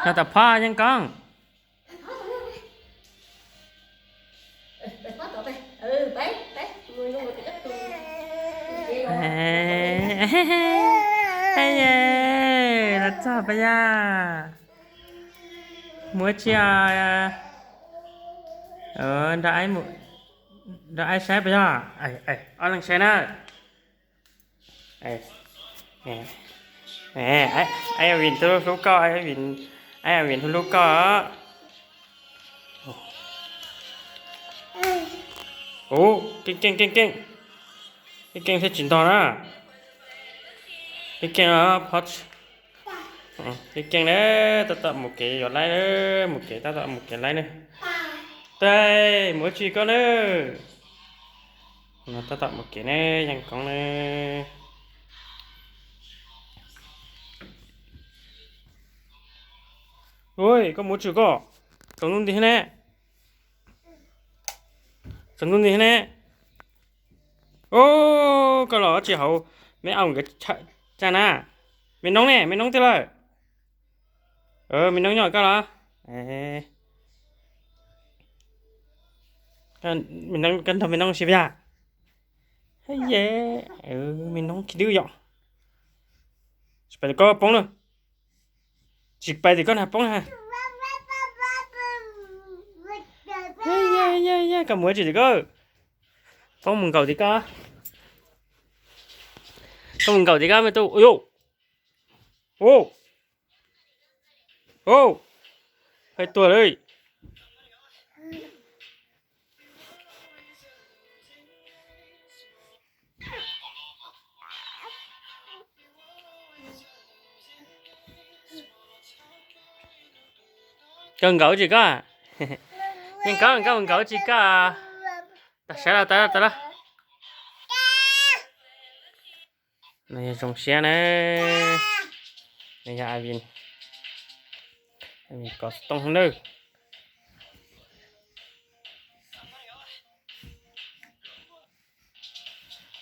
Noj tom phov Yeej Koob. Los txog pas yog. Mus ua tsi os? Nrog aib saib pas yog. Ob leeg saib na. Aib Vin hlub hlub koj, aib Vin hlub hlub koj. Ub, keej keej keej keej, keej keej thiaj tsis ntog na. Keej keej os, keej keej na. Tab tom mus kev yuav laib na, mus kev tab tom mus kev laib na. Tag, mus ua tsi koj na? No tab tom mus kev ne, Yeej Koob ne. Ui, koj mus tsi koj? Tsaus ntuj nti thiab ne. Tsaus ntuj nti thiab ne. Ub, koj los tsis haus me au nkawd tsa na. Me noob ne, me noob twg lawm? Me noob nyob koj los? Me noob, koj nrog me noob sib yam. Ye, me noob khib dwb yom. Tsis pais tim koj poob na. Tsis pais tim koj na poob na. Koj mus tsis tim koj. Poob mus nkaum tim koj. Koj mus nkaum tim koj me tub. Ua, ua, ua, pais tuag lawm. Koj nkaum tsis koj? Yeej Koob, koj mus nkaum tsis koj? Tag, sawv los, tawm los, tawm los. No yog zoo siab na. No yog Vin, Vin kov xov tooj nawb.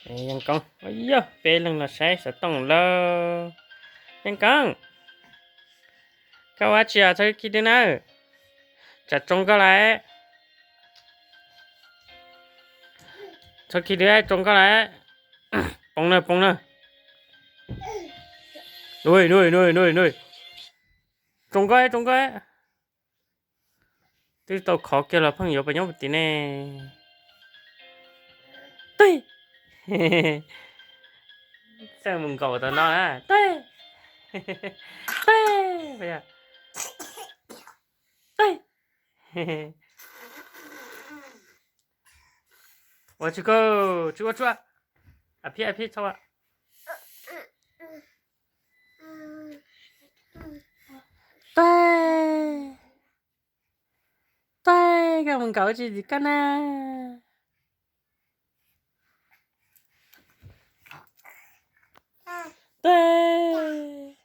Yeej Koob, yog peb leeg los saib xov tooj lawm. Yeej Koob, koj ua tsi os, txhob khib dwb na. Tsam tsoo koj lawm. Txhob khib dwb, tsoo koj lawm. Poob na, poob na. Nuj, nuj, nuj, nuj. Tsoo koj, tsoo koj. Twb tau khov kiag los pheej yuav pas nyob pas tim ne. Teg. Txawj mus nkaum tau no na. Teg. Teg. Teg. Ua tsis koj, tsis ua tsuav. A phib, a phib txhob. Teg. Teg, koj mus nkaum tsis tim koj na. Teg.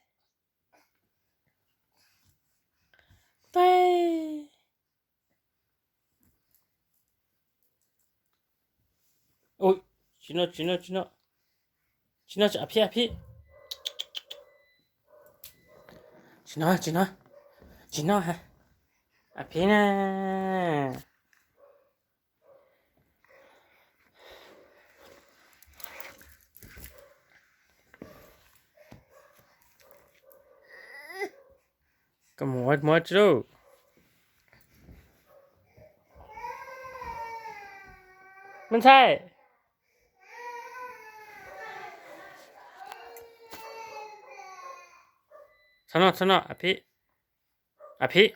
Teg. Ui, tsis no, tsis no, tsis no. Tsis no, a phib, a phib. Tsis no, tsis no. Tsis no, a phib na. Koj mus ua tsi lauj? Me ntxhais. Txhob noj, txhob noj, a phib. A phib.